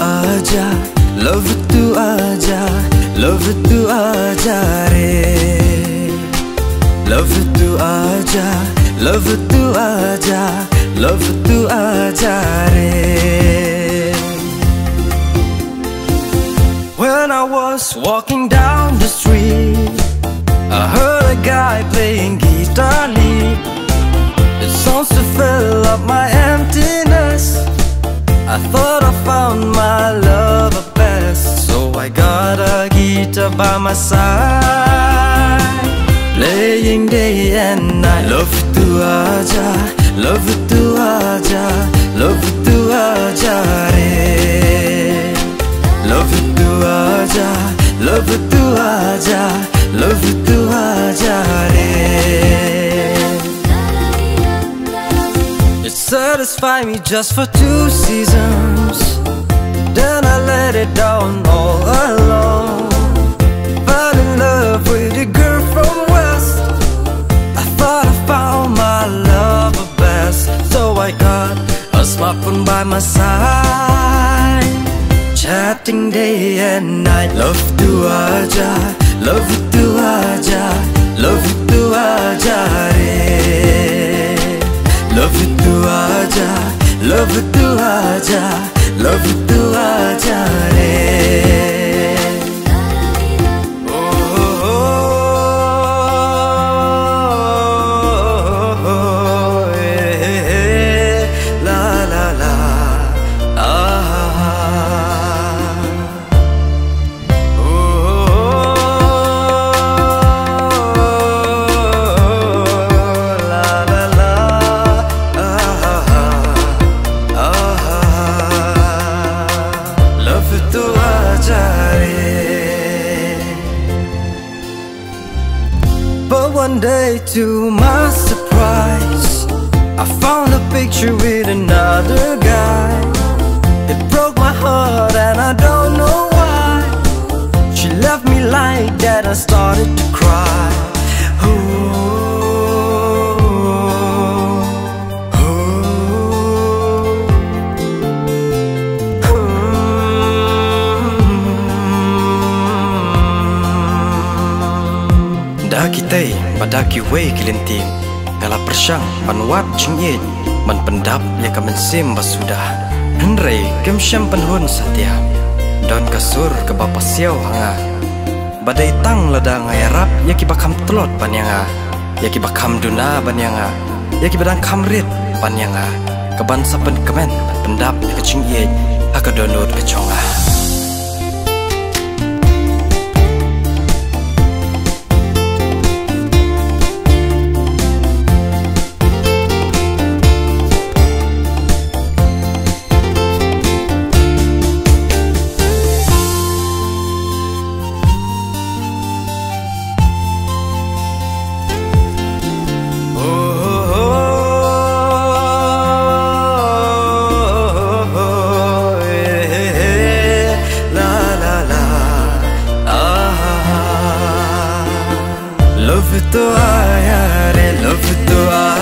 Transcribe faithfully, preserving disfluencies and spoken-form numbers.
आजा, love तू आजा, love तू आजा रे। Love तू आजा, love तू आजा, love तू आजा रे। When I was walking down the street, I heard a guy playing guitar lead. The songs to fill up my emptiness. I thought I found my love at best, so I got a guitar by my side, playing day and night. Love तू आजा, love तू आजा, love तू आजा रे। Love तू आजा, love तू आजा, love तू आजा रे। It satisfied me just for two seasons. Then I let it down all alone. Fell in love with a girl from West. I thought I found my love at best, so I got a smartphone by my side, chatting day and night. Love तू आजा, love तू आजा, love तू आजा रे। Love तू आजा, love तू आजा, love तू आजा रे। Love तू आजा रे। But one day, to my surprise, I found a picture with another guy. It broke my heart, and I don't know why. She left me like that and started to cry. Ooh. Da kitei bad da kiwei ki lynti nga la pyrshang ban wad jingïeit ban pyndap ïa ka mynsiem ba suda. Hynrei kim shym pynhun satia. Don ka sur kaba pasiaw ha nga. Ba dei tang lada nga ïarap ïa kiba kham tlot ban ïa nga, ïa kiba kham duna ban ïa nga, ïa kiba dang kham rit ban ïa nga, ka ban sa pynkmen ban pyndap ïa ka jingïeit ha ka dohnud ka jong nga. Love तो आया रे, love तो आया।